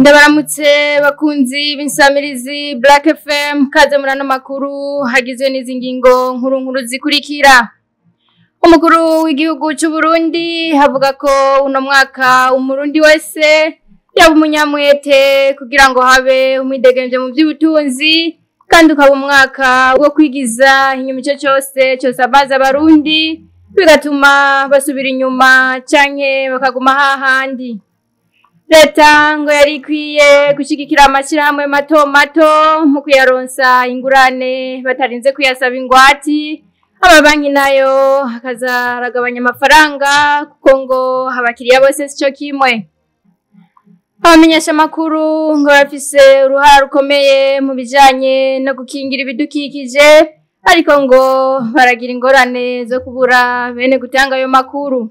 Ndabaramutse bakunzi b'insamirizi Black FM, kaze murano makuru hagizwe n'izi ngingo nkuru nkuru zikurikira. Umukuru w'igihugu cy'u Burundi havuga ko uno mwaka umurundi wese yaba umunyamwete kugira ngo habe umwidegemvye mu by'ubutunzi, kandi ukaba umwaka wo kwigiza inyuma ico cyose cyose abaza abarundi bigatuma basubira inyuma canke bakaguma hahandi. Leta ngo yari ikwiye gushigikira amashyirahamwe mato mato mu kuyaronsa ingurane batarinze kuyasaba ingwati, amabanki nayo akazaragabanya amafaranga kuko ngo abakiriya bose sico kimwe. Abamenyesha makuru ngo bafise uruhara rukomeye mu bijanye no gukingira ibidukikije, ariko ngo baragira ingorane zo kubura bene gutanga ayo makuru.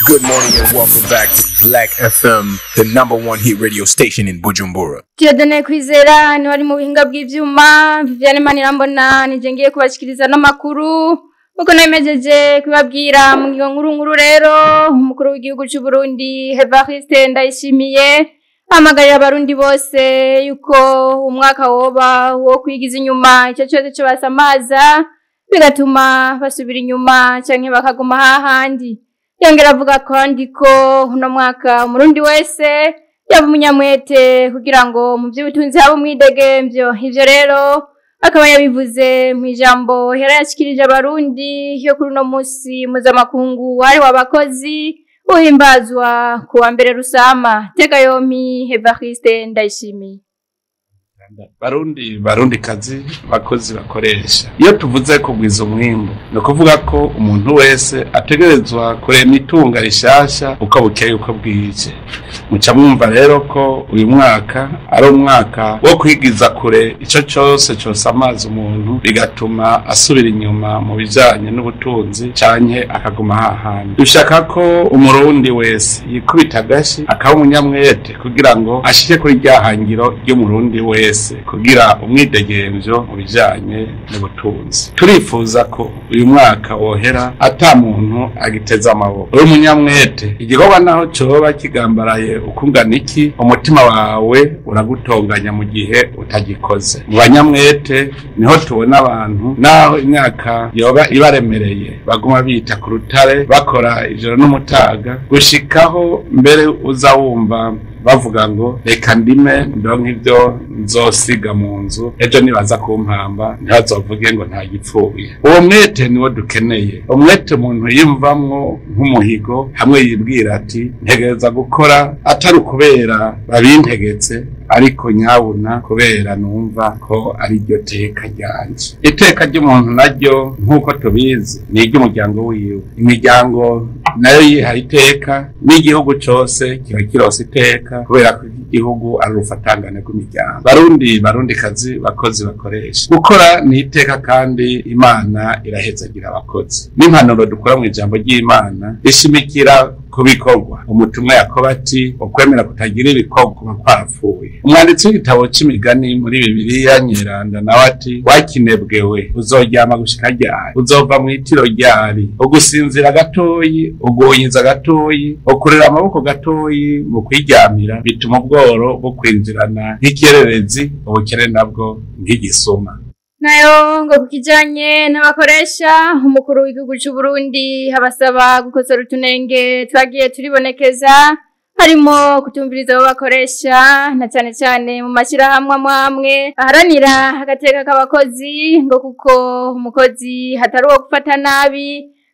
Good morning and welcome back to Black FM, the number one hit radio station in Bujumbura. Dieudonné Kwizera ni wari mu buhinga bw'ivyuma, Viviane Manirambona nije ngiye kubashikiriza no makuru. Uko namejeje kubabwira mu ngingo nkuru nkuru rero, umukuru w'igihugu cy'u Burundi Evariste Ndayishimiye amagarira abarundi bose yuko umwaka woba wo kwigiza inyuma ico cyose cyo basamaza bigatuma basubira inyuma canke bakaguma hahandi. Yongera avuga kandi ko uno mwaka umurundi wese yaba umunyamwete kugira ngo mu by'ubutunzi habe umwidegemvyo. Ivyo rero akaba yabivuze mu ijambo yarayashikirije abarundi yo kuri uno musi mpuzamakungu wahariwe abakozi uhimbazwa ku wa mbere Rusama. Tega yompi Evariste Ndayishimiye. Barundi barundi kazi bakozi bakoresha, iyo tuvuze kugwiza umwimbu no kuvuga ko umuntu wese ategerezwa kurema itunga rishasha uko bukeye uko bwije. Muca mwumva rero ko uyu mwaka ari umwaka wo kwigiza kure ico cose cose amazi umuntu bigatuma asubira inyuma mu bijanye n'ubutunzi canke akaguma hahandi. Dushaka ko umurundi wese yikubita agashi akaba umunyamwete kugira ngo ashike kuri rya hangiro ry'umurundi wese kugira umwidegemvyo mu bijanye n'ubutunzi. Turifuza ko uyu mwaka wohera ata muntu agiteza amaboko. Uri umunyamwete, igikorwa naho coba kigambaraye ukungana iki, umutima wawe uragutonganya mu gihe utagikoze. Mu banyamwete niho tubona abantu naho imyaka yoba ibaremereye baguma bita ku rutare bakora ijoro n'umutaga gushikaho mbere uza wumva bavuga ngo reka ndime ndonke ibyo nzosiga mu nzu ejo nibaza kumpamba ntibazovuge ngo nta gipfuye. Uwo mwete niwo dukeneye, umwete umuntu yiyumvamwo nk'umuhigo hamwe yibwira ati ntegereza gukora atari ukubera babintegetse ariko nyabuna kubera numva ko ari ryo teka ryanje. Iteka ry'umuntu naryo nk'uko tubizi ni iry'umuryango wiwe. Imiryango nayo yihaye iteka n'igihugu cose kiba kirose iteka kubera ko igihugu ari urufatangane rw'imiryango. Barundi barundi kazi bakozi bakoresha, gukora ni iteka kandi Imana irahezagira abakozi. N'impanuro dukora mu ijambo ry'Imana rishimikira ku bikorwa. Umutumwa Yakobo ati ukwemera kutagira ibikorwa kuba kwapfuye. Umwanditsi w'igitabo c'imigani muri Bibiliya Nyeranda nawe ati wakinebwewe uzoryama gushika ryari, uzova mw'itiro ryari, ugusinzira gatoyi, uguhunyiza gatoyi, ukurera amaboko gatoyi mu kwiryamira bituma ubworo bwo kwinjirana nk'ikirerezi, ubukene nabwo nk'igisuma. Nayo ngo kukijanye n'abakoresha, umukuru w'igihugu cy'u Burundi abasaba gukosora utunenge twagiye turibonekeza, harimo kutumviriza abo bakoresha na cyane cyane mu mashyirahamwe amwe aharanira agateka k'abakozi, ngo kuko umukozi hatari uwo gufata nabi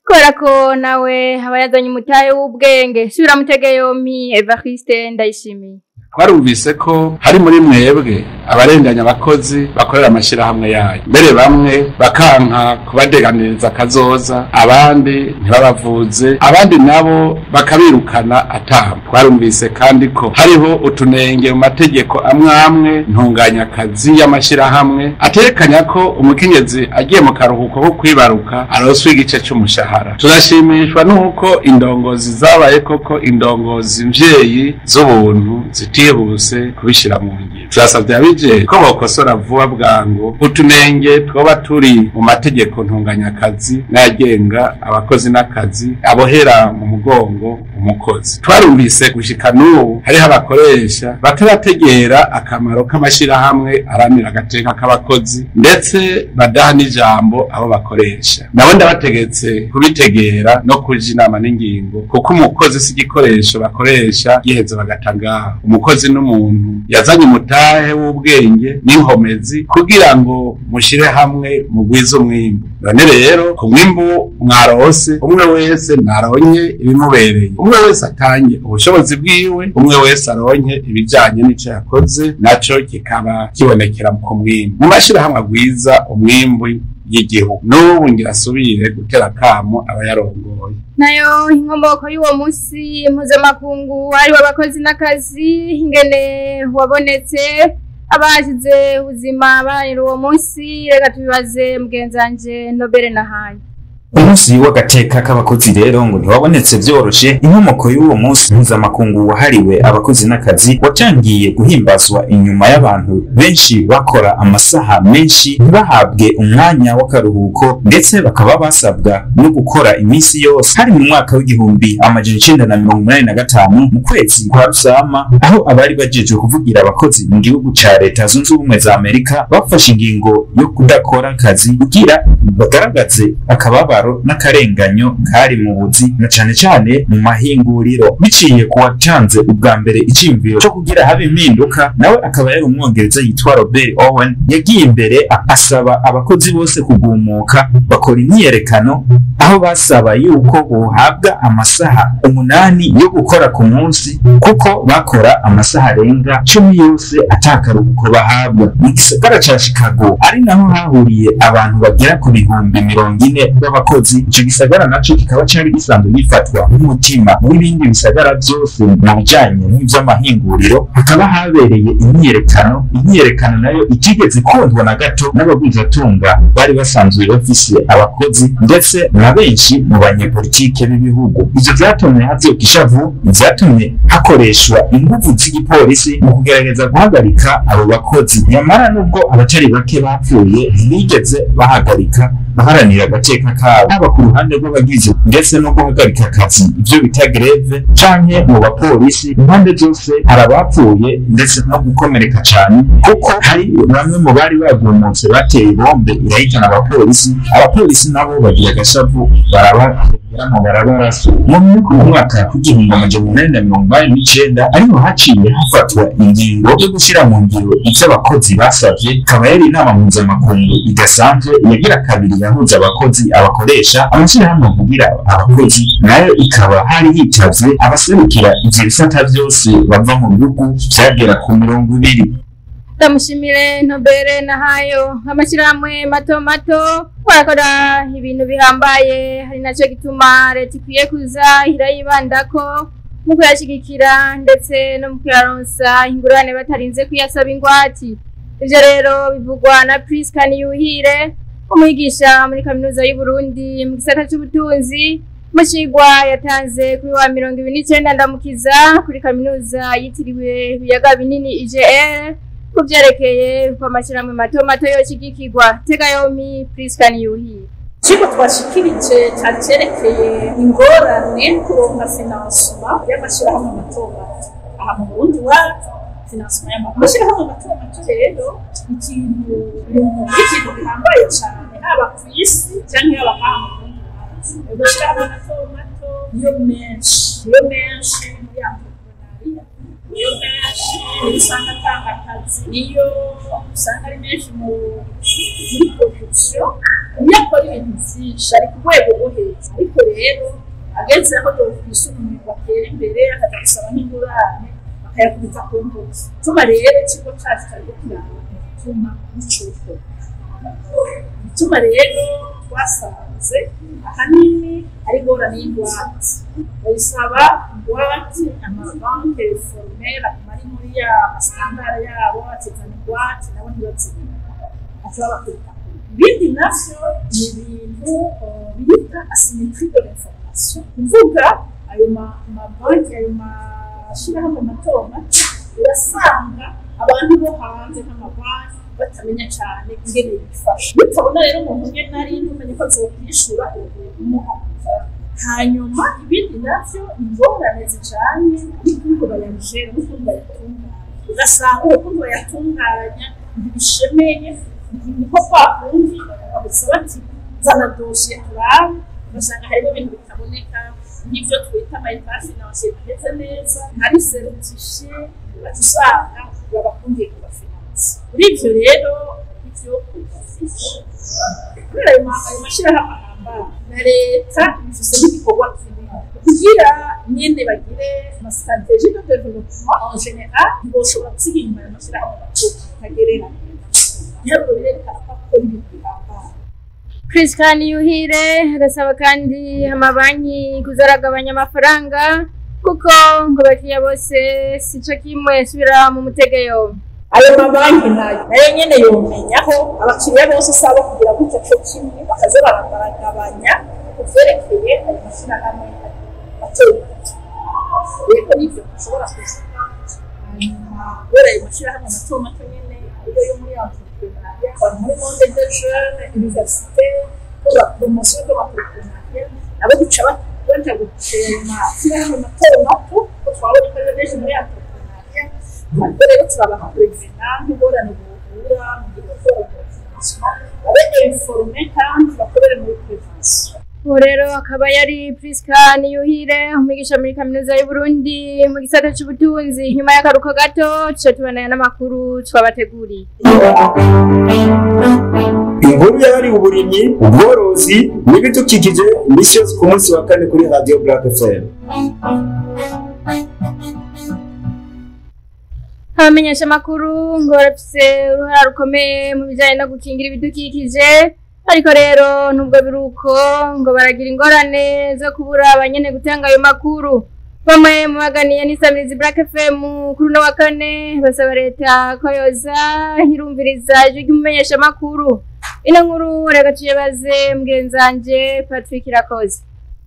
kubera ko nawe aba yazanye umutahe w'ubwenge. Subira mutege yompi Evariste Ndayishimiye. Twarumvise ko hari muri mwebwe abarenganya abakozi bakorera amashirahamwe yayo, mbere bamwe bakanka kubadeganiriza kazoza, abandi ntibabavuze, abandi nabo bakabirukana atamba. Twarumvise kandi ko hariho utunenge mu mategeko amwe amwe ntunganyakazi y'amashirahamwe atekanya ko umukenyezi agiye mu karuhuko ko kwibaruka aronswa igice c'umushahara. Turashimishwa n'uko indongozi zabaye koko indongozi mvyeyi z'ubuntu zitihuse kubishira mu ngiro. Turasavye abije ko bokosora vuba bwangu utunenge twoba turi mu mategeko ntunganyakazi n'ayagenga abakozi n'akazi abohera mu mugongo umukozi. Twarumvise gushika n'ubu hariho abakoresha batarategera akamaro k'amashirahamwe aramira agateka k'abakozi, ndetse badaha n'ijambo abo bakoresha. Nabo ndabategetse kubitegera no kuja inama n'ingingo, kuko umukozi si igikoresho bakoresha giheze bagatanga. Umukozi n'umuntu yazanye umutahe w'ubwenge n'inkomezi kugira ngo mushire hamwe mugwize umwimbu. None rero ku mwimbu mwarose, umwe wese naronke ibimubereye, umwe wese atange ubushobozi bwiwe, umwe wese aronke ibijanye n'ico yakoze, naco kikaba kibonekera ku mwimbu. Mu mashirahamwe agwiza umwimbu y'igihugu. N'ubu ngira asubire gutera kamo abayarongoye. Nayo inkomoko y'uwo munsi mpuzamakungu ari w'abakozi n'akazi, ingene wabonetse, abashize ubuzima baranira uwo munsi, reka tubibaze mugenzanje Nobere Nahaye. Umunsi w'agateka k'abakozi rero ngo ntiwabonetse vyoroshe. Inkomoko y'uwo munsi mpuzamakungu wahariwe abakozi n'akazi watangiye guhimbazwa inyuma y'abantu benshi bakora amasaha menshi ntibahabwe umwanya w'akaruhuko, ndetse bakaba basabwa no gukora iminsi yose. Hari mu mwaka w'1985 mu kwezi kwa Rusama, aho abari bajejwe kuvugira abakozi mu gihugu ca Leta Zunze Ubumwe za Amerika bafashe ingingo yo kudakora akazi kugira bagaragaze akababaro n'akarenganyo kari mu buzi, na cane cane mu mahinguriro. Biciye ku watanze ubwa mbere iciyumviro co kugira habe impinduka, nawe akaba yari umwongereza yitwa Robert Owen, yagiye imbere asaba abakozi bose kugumuka bakora imyiyerekano, aho basaba yuko bohabwa amasaha 8 yo gukora ku munsi, kuko bakora amasaha arenga 10 yose atakaruhuko bahabwa. Mu gisagara ca Chicago ari naho hahuriye abantu bagera ku 40,000 b'abakozi. Ico gisagara naco kikaba cari gisanzwe gifatwa nk'umutima w'ibindi bisagara vyose mu bijanye n'ivy'amahinguriro. Hakaba habereye imyiyerekano nayo itigeze ikundwa na gato n'abagwizatunga bari basanzwe bafise abakozi, ndetse na benshi mu banyepolitike b'ibihugu. Ivyo vyatumye havyuka ishavu, vyatumye hakoreshwa inguvu z'igipolisi mu kugerageza guhagarika abo bakozi. Nyamara nubwo abatari bake bapfuye, ntibigeze bahagarika baharanira agateka kabo, haba ku ruhande rw'abagize ndetse no guhagarika akazi, ivyo bita greve, canke mu bapolisi. Impande zose hari abapfuye ndetse no gukomereka cane, kuko hari bamwe mu bari bagumutse bateye bombe irahitana abapolisi. Abapolisi nabo bagira agashavu barabateramo barabarasa. Mu mwaka w'1889 ariho haciye hafatwa ingingo yo gushira mu ngiro ivyo abakozi basavye. Ikaba yari inama mpuzamakungu idasanzwe yagira kabiri yahuza abakozi, abakoresha, amashirahamwe avugira abakozi, nayo ikaba hari hitavye abaserukira ivyo bisata vyose bava mu bihugu vyagera ku 20. Ndamushimire Nobere Nahayo. Amashirahamwe mato mato barakora ibintu bihambaye, hari naco gituma leta ikwiye kuza irayibandako mu kuyashigikira ndetse no mu kuyaronsa ingurane batarinze kuyasaba ingwati. Ivyo rero bivugwa na Priska Niyuhire, umwigisha muri kaminuza y'u Burundi mu gisata c'ubutunzi, mu cigwa yatanze kuri wa 29 Ndamukiza kuri kaminuza yitiriwe Ibiyaga Binini IGR, kuvyerekeye ko amashirahamwe mato mato yoshigikirwa. Tega yomi Priska Niyuhire. Ikigo twashikirije cyari cyerekeye ingorane kuronka financement y'amashirahamwe mato mato aha mu Burundi wacu. Financement y'amashirahamwe mato mato rero ikintu gihambaye cyane, haba ku isi cyangwa haba aha mu Burundi wacu. Amashirahamwe mato mato niyo menshi muri entrepreneuria, niyo menshi usanga atanga akazi, niyo usanga ari menshi muri production, niyo akora ibintu byinshi ari ku rwego rwo hejuru. Ariko rero ageze aho yokwisunumirwa atera imbere, akaja gusaba n'ingurane bakayakubita ku ntoki. Tuma rero ikigo cacu cariko kiraba igituma n'icuko. Igituma rero twasanze ahanini ari ingorane y'ingwate. Bayisaba ingwate amabanke formel akaba ari muri ya masitandara yabo, atezana ingwate nabo ntibazibone, baca babakubita. Ibindi navyo ni ibintu bita asymétrie de l'information, kuvuga ayo mabanki, ayo mashirahamwe mato mato, urasanga Abantu bo hanze nk'amabanki batamenya cyane ingene bifasha. Utabona rero umuntu umwe nari ntumenye ko azokwishura umuha amafaranga. Hanyuma ibindi navyo ingorane zijanye n'ukuntu bayajera n'ukuntu bayatunganya, ugasanga ukuntu bayatunganya ntibishemeye, niko kwa kundi bagusaba ati zana dosiye turabe, ugasanga harimo ibintu bitaboneka nk'ivyo twita ama état financier bimeze neza, ntari certifié, ugaca usanga babakundiye kubafinansa. Muri ivyo rero ivyo kubera ayo mashirahamwe ahambaye na leta bifise n'igikorwa kinini kugira nyene bagire ama stratégie de développement en général, ntiboshobora gusiga inyuma ayo mashirahamwe mato atagereranya. Ibiharuro birerekana ko akora ibintu bihambaye. Prisca Niyuhire agasaba kandi amabanki kuzaragabanya amafaranga kuko ngo abakiriya bose sico kimwe. Subira mu mutegeyo. Ayo mabanki nayo nyene yomenyaho abakiriya bose usaba kugira gutya co kimwe, bakaza baragabanya ku vyerekeye ayo mashirahamwe mato mato. Rero nivyo dushobora kuvuga. Hanyuma kubera ayo mashirahamwe mato mato nyene ariyo yo muri entrepreneuriat, abantu muri monde des jeunes, université pour la promotion de l'entrepreneuriat, nabo duca baja gushima amashyirahamwe mato mato ko twabonye ko ariyo benshi muri entrepreneuriat. Ariko rero turabaha prévenir nk'ingorane bohura mu gihe bakora financement, babe informé kandi bakorere muri prévention. Ubu rero akaba yari Prisca Niyuhire, umwigisha muri kaminuza y'u Burundi mu gisata c'ubutunzi. Nyuma y'akaruko gato tuca tubonana n'amakuru twabateguriye. Inkuru yahariwe uburimyi, ubworozi n'ibidukikije iminsi yose ku munsi wa kane kuri Radio Black FM. Abamenyesha amakuru ngo barafise uruhara rukomeye mu bijanye no gukingira ibidukikije, ariko rero nubwo biri uko ngo baragira ingorane zo kubura abanyene gutanga ayo makuru. Bamwe mu baganiye n'isamirizi Black FM kuri uno wa kane basaba leta ko yoza irumviriza ijwi ry'umumenyesha amakuru. Ino nkuru reka tuyibaze mugenzanje Patrick Irakoze.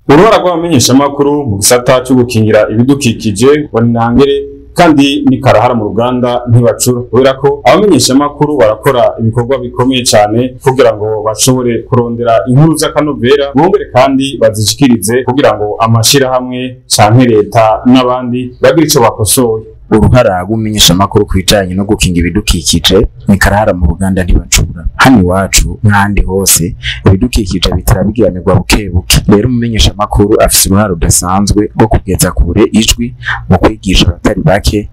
Uruhara rw'abamenyeshamakuru mu gisata cyo gukingira ibidukikije ngo ni ntangere kandi ni karahara mu ruganda ntibacura, kubera ko abamenyeshamakuru barakora ibikorwa bikomeye cyane kugira ngo bashobore kurondera inkuru z'akanovera, bongere kandi bazishikirize kugira ngo amashirahamwe canke leta n'abandi bagire ico bakosoye. Uruhara rw'umumenyeshamakuru ku bijanye no gukinga ibidukikije ni karahara mu ruganda ntibacura. Hano iwacu n'ahandi hose ibidukikije bitara bigiranirwa buke buke. Rero umumenyeshamakuru afise uruhara rudasanzwe rwo kugeza kure ijwi mu kwigisha abatari bake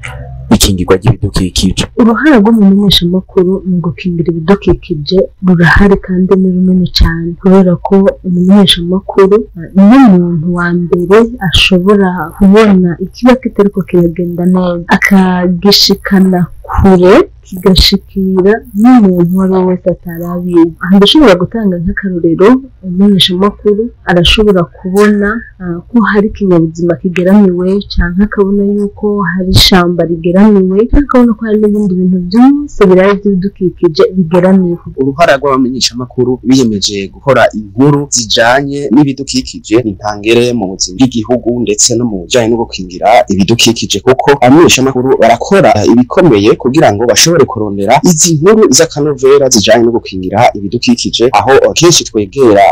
ikingirwa ry'ibidukikije. Uruhara rw'umumenyeshamakuru mu gukingira ibidukikije rurahari kandi ni runini cyane, kubera ko umumenyeshamakuru niwe muntu wa mbere ashobora kubona ikiba kitariko kiragenda neza, akagishikana kure, kigashikira n'umuntu uwo ari we wese atarabizi. Aha ndashobora gutanga nk'akarorero: umumenyeshamakuru arashobora kubona ko hari ikinyabuzima kigeramiwe, canke akabona yuko hari ishamba rigeramiwe, canke akabona ko hari n'ibindi bintu byose biraba by'ibidukikije bigeramiwe. Uruhara rw'abamenyeshamakuru biyemeje gukora inkuru zijanye n'ibidukikije ni ntangere mu buzima bw'igihugu ndetse no mu bijanye no gukingira ibidukikije, kuko abamenyeshamakuru barakora ibikomeye kugira ngo bashobore kurondera izi nkuru z'akanovera zijanye no gukingira ibidukikije, aho kenshi twegera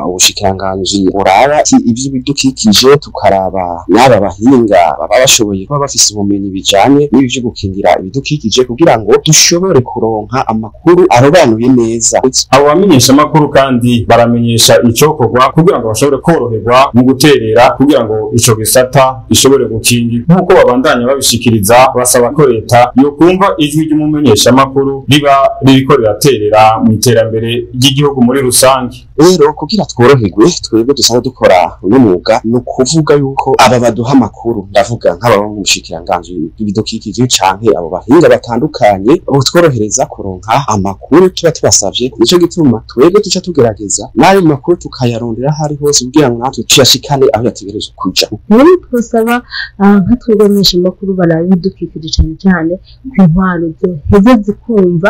ubushikiranganji buraba ivy'ibidukikije, tukaraba n'aba bahinga baba bashoboye kuba bafise ubumenyi bijanye n'ibi vyo gukingira ibidukikije, kugira ngo dushobore kuronka amakuru arobanuye neza. Abo bamenyeshamakuru kandi baramenyesha icokorwa kugira ngo bashobore koroherwa mu guterera kugira ngo ico gisata gishobore gukingirwa. Nk'uko babandanya babishikiriza, basaba ko leta yokumva ijwi ry'umumenyeshamakuru riba ririko riraterera mu iterambere ry'igihugu muri rusange. Rero kugira tworoherwe twebwe dusanzwe dukora uno mwuga, ni ukuvuga yuko aba baduha amakuru, ndavuga nk'ababa mu bushikiranganji bw'ibidukikije canke abo bahinga batandukanye, botworohereza kuronka amakuru tuba tubasavye. Nico gituma twebwe tuca tugerageza n'ayo makuru tukayarondera aho ari hose kugira ngo natwe tuyashikane aho yategerezwa kuja. Rero twosaba nka twebwe abamenyeshamakuru baraba ibidukikije cane cane ku ntwaro zoheza zikumva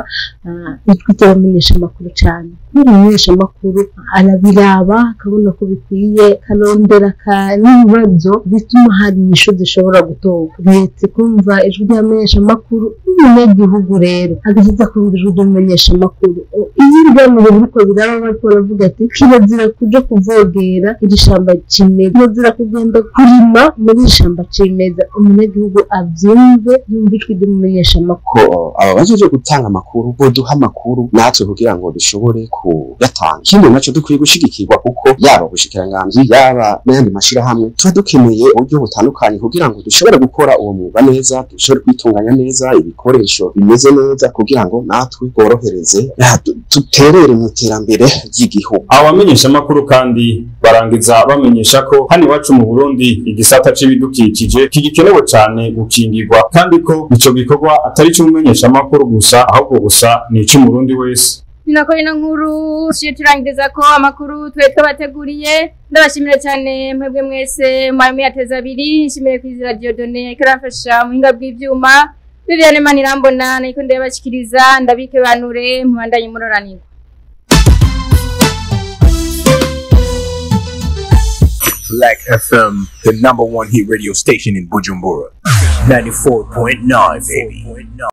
ijwi ry'abamenyeshamakuru cane, kubera umumenyeshamakuru Arabiraba akabona ko bikwiye, akarondera n'ibibazo bituma hari inyishu zishobora gutorwa. Leta ikumva ijwi ry'abamenyeshamakuru, n'umunyagihugu rero agahita akumva ijwi ry'umumenyeshamakuru. Iyo ibiganiro biriko biraba bariko baravuga ati kirazira kuja kuvogera iri shamba cimeza, kirazira kugenda kurima muri iri shamba cimeza, umunyagihugu avyumve, yumve ijwi ry'umumenyeshamakuru. Ko aba bajeje gutanga amakuru boduha amakuru natwe kugira ngo dushobore kuyatanga. Ikindi naco dukwiye gushigikirwa, kuko yaba ubushikiranganji yaba n'ayandi mashirahamwe tuba dukeneye uburyo butandukanye kugira ngo dushobore gukora uwo mwuga neza, dushobore kwitunganya neza, ibikoresho bimeze neza, kugira ngo natwe tworohereze, duterere mu iterambere ry'igihugu. Abo bamenyeshamakuru kandi barangiza bamenyesha ko hano iwacu mu Burundi igisata c'ibidukikije kigikenewe cane gukingirwa, kandi ko ico gikorwa atari ic'umumenyeshamakuru gusa, ahubwo gusa ni ic'umurundi wese. Ni nako ino nkuru tuciye turangiriza ko amakuru twe twabateguriye. Ndabashimira cyane mwebwe mwese mwari muyateze abiri. Nshimiye kwizera Dieudonné ariko aramfasha mu buhinga bw'ivyuma, Viviane Manirambona nariko ndabashikiriza, ndabike banure mubandanye muroranirwa. Black FM, the number one hit radio station in Bujumbura. 94.9, baby.